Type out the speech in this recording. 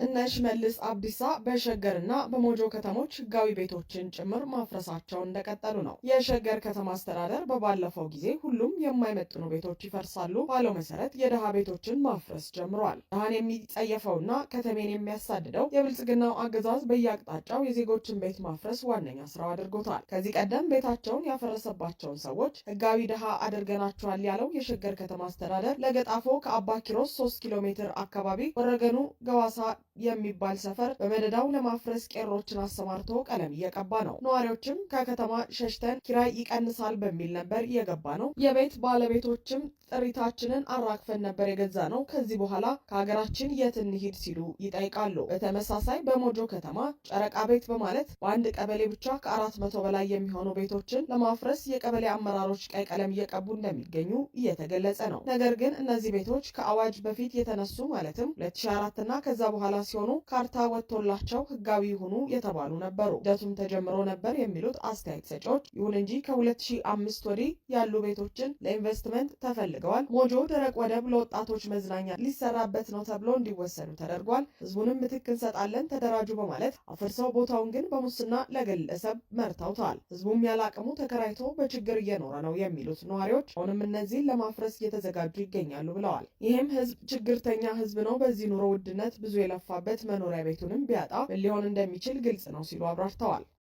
እነ ሽመልስ አብዲሳ በሸገርና በሞጆ ከተሞች ህጋዊ ቤቶችን ጭምር ማፍረሳቸውን እንደቀጠሉ ነው። የሸገር ከተማ አስተዳደር በባለፈው ጊዜ ሁሉም የማይመጥኑ ቤቶች ይፈርሳሉ ባለው መሰረት የድሃ ቤቶችን ማፍረስ ጀምሯል። ድሃን የሚጸየፈውና ከተሜን የሚያሳድደው የብልጽግናው አገዛዝ በየአቅጣጫው የዜጎችን ቤት ማፍረስ ዋነኛ ስራው አድርጎታል። ከዚህ ቀደም ቤታቸውን ያፈረሰባቸውን ሰዎች ህጋዊ ድሃ አድርገናቸዋል ያለው የሸገር ከተማ አስተዳደር ለገጣፎ ከአባ ኪሮስ 3 ኪሎ ሜትር አካባቢ ወረገኑ ገዋሳ የሚባል ሰፈር በመደዳው ለማፍረስ ቄሮችን አሰማርቶ ቀለም እየቀባ ነው። ነዋሪዎችም ከከተማ ሸሽተን ኪራይ ይቀንሳል በሚል ነበር የገባነው። የቤት ባለቤቶችም ጥሪታችንን አራግፈን ነበር የገዛነው። ከዚህ በኋላ ከሀገራችን የት እንሂድ ሲሉ ይጠይቃሉ። በተመሳሳይ በሞጆ ከተማ ጨረቃ ቤት በማለት በአንድ ቀበሌ ብቻ ከ400 በላይ የሚሆኑ ቤቶችን ለማፍረስ የቀበሌ አመራሮች ቀይ ቀለም እየቀቡ እንደሚገኙ እየተገለጸ ነው። ነገር ግን እነዚህ ቤቶች ከአዋጅ በፊት የተነሱ ማለትም 2004 እና ከዛ በኋላ ሲሆኑ ካርታ ወጥቶላቸው ህጋዊ ይሁኑ የተባሉ ነበሩ። ሂደቱም ተጀምሮ ነበር የሚሉት አስተያየት ሰጪዎች፣ ይሁን እንጂ ከ2005 ወዲህ ያሉ ቤቶችን ለኢንቨስትመንት ተፈልገዋል። ሞጆ ደረቅ ወደብ ለወጣቶች መዝናኛ ሊሰራበት ነው ተብሎ እንዲወሰዱ ተደርጓል። ህዝቡንም ምትክ እንሰጣለን ተደራጁ በማለት አፍርሰው ቦታውን ግን በሙስና ለግለሰብ መርተውታል። ህዝቡም ያለ አቅሙ ተከራይቶ በችግር እየኖረ ነው የሚሉት ነዋሪዎች አሁንም እነዚህን ለማፍረስ እየተዘጋጁ ይገኛሉ ብለዋል። ይህም ህዝብ ችግርተኛ ህዝብ ነው። በዚህ ኑሮ ውድነት ብዙ የለፋበት መኖሪያ ቤቱንም ቢያጣ ምን ሊሆን እንደሚችል ግልጽ ነው ሲሉ አብራርተዋል።